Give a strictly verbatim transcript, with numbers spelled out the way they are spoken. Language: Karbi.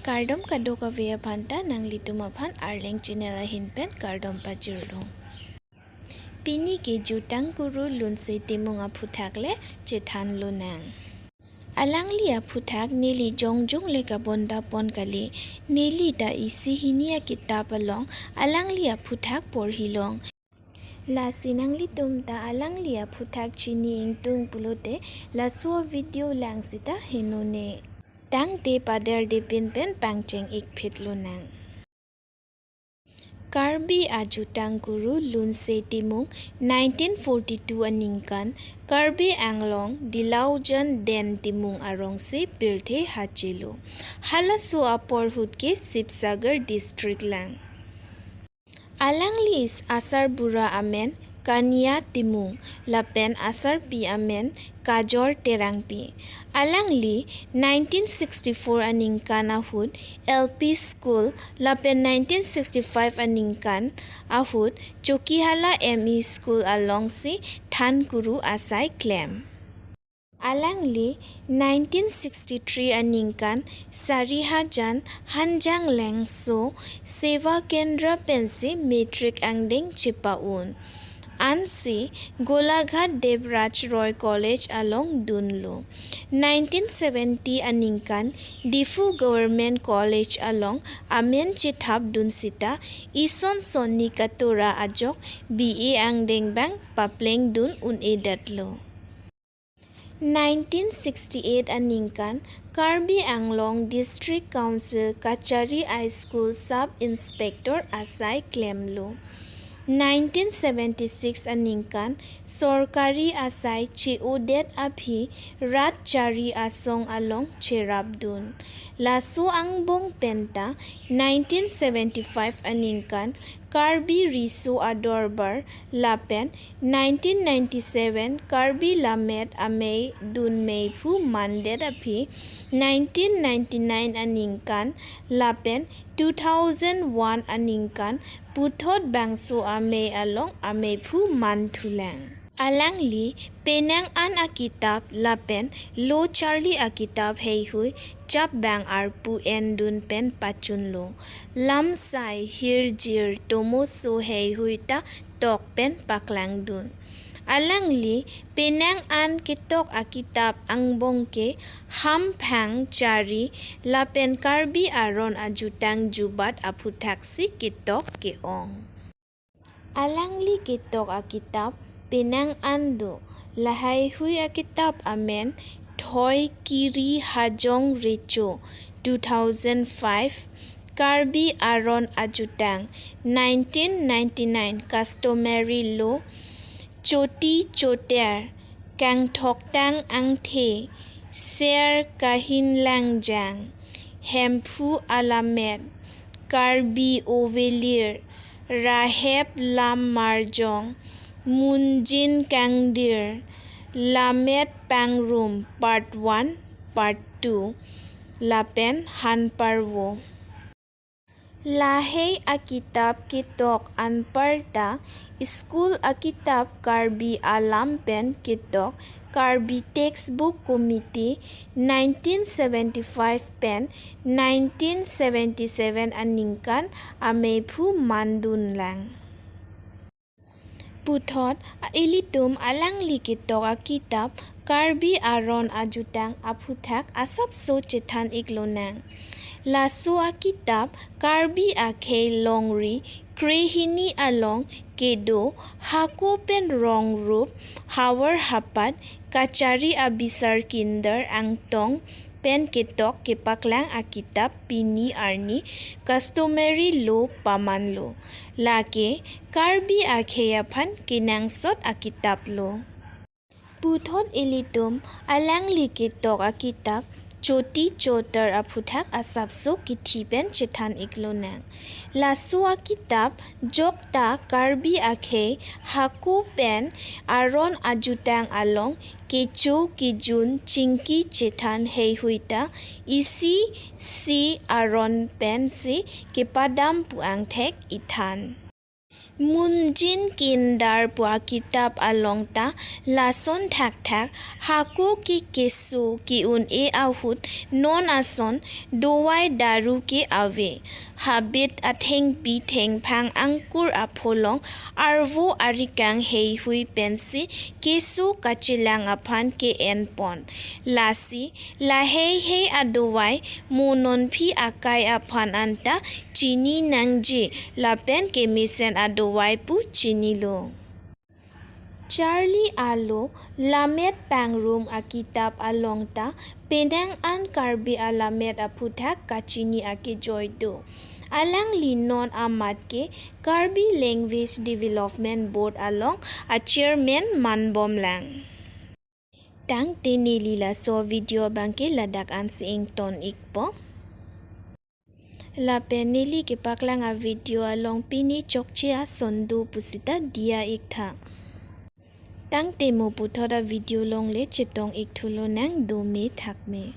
Kardom kadokave aphanta, nanglitum aphan Arleng channel ahin pen kardom pajirlo. Pini ke Jutang Kuru Lunse Timung aphuthak le chethan lonang. Alangli aphuthak neli jongjong le kabonda pon kali, neli ta isi hini akitap along alangli aphuthak porhilong. Lasi nanglitum ta alangli aphuthak chini ingtung pulote laso video lang sita henone. Tangte paderde pinpen pangcheng-ik phit lonang. Karbi Ajutang Kuru Lunse Timung nineteen forty-two aningkan Karbi Anglong Dilaujan Den Timung arongsi pirthe hachelo. Halaso apor ahut ke Sibsagar district lang. Alangli asarbura amen Kania Timung lapen asarpi amen Kajor Terangpi. Alangli nineteen sixty-four aningkan ahut L P school lapen nineteen sixty-five aningkan ahut Chokihola M E school alongsi than kuru asai klem. Alangli nineteen sixty-three aningkan Sarihajan Hanjanglengso Seva Kendra pensi matric angdeng chepa-un. Ansi Golaghat Debraj Roy College along dunlo. Nineteen seventy aningkan Diphu Government College along amen chethap dun sita ison sonni katora ajok B A angdeng bang papleng dun un-edetlo. Nineteen sixty-eight aningkan Karbi Anglong District Council Kachari High School Sub Inspector asai klemlo. Nineteen seventy-six aningkan sorkari asai che-odet aphi rat chari asong along cherapdun. Laso angbong penta nineteen seventy-five aningkan Karbi Riso Adorbar lapen nineteen ninety-seven Karbi Lammet Amei dun meiphu mandet aphi nineteen ninety-nine aningkan lapen two thousand one aningkan puthot bangso amei along ameiphu manthulang. Alangli penang an akitap lapen lo charli akitap heihui chap bang arpu endun pen pachunlo. Lamsai hirjir tomoso heihui ta tok pen paklangdun. Alangli penang an ketok akitap angbong ke Hamphang Chari lapen Karbi Aron Ajutang Jubat aphuthaksi ketok ke-ong. Alangli ketok akitap penang an do. Lahaihui akitap amen Thoi Kiri Hajong Recho two thousand five, Karbi Aron Ajutang nineteen ninety-nine, Customary Law, Choti Choter, Kangthoktang Angthe, Ser Kahin Langjang, Hemphu Alammet, Karbi Ovelir, Rahep Lam Marjong, Munjin Kangdir, Lammet Pangrum Part one, Part two, lapen Hanparvo. Lahei akitap ketok anparta, school akitap Karbi alam pen ketok Karbi Textbook Committee nineteen seventy-five pen nineteen seventy-seven aningkan ameiphu mandunlang. Puthot ilitum alangli ketok akitap Karbi Aron Ajutang aphuthak asapso chethan-ik lonang. Laso akitap Karbi akhei longri krehini along kedo hako pen rong rup havar hapat kachari abisar kinder angtong pen ketok kepaklang akitap pini arni Customary Law pamanlo. Lake Karbi akhei aphan kenangsot akitaplo. Puthot ilitum alangli ketok akitap Choti Chotar aphuthak asapso kithi pen chethan-ik lonang. Laso akitap jokta Karbi akhei hako pen Aron Ajutang along kecho kejun chingki chethan heihui ta isi si aron pensi kepadam pu angthek ithan. Munjin Kindar pu akitap along ta lason thakthak hako ke keso ke-un-e ahut non ason dovai daru ke ave. Habit athengpi thengphang angkur apholong arvo arikang heihui pensi keso kachelang aphan ke-enpon. Lasi laheihei adovai mo nonphi akai aphan anta chini nangji lapen kemesen adovai pu chinilo. Charli Alo Lammet Pangrum akitap along ta penang an Karbi alamet aphuthak kachini akejoi do. Alangli non amat ke Karbi Language Development Board along a chairman manbomlang. Tangte neli laso video abangke ladak ansi ington ikpo. Lapen neli kepaklang a video along pini chokche ason do pusita diya iktha. Tangte mo puthot a video longle chetong ikthulo nang, dome thakme.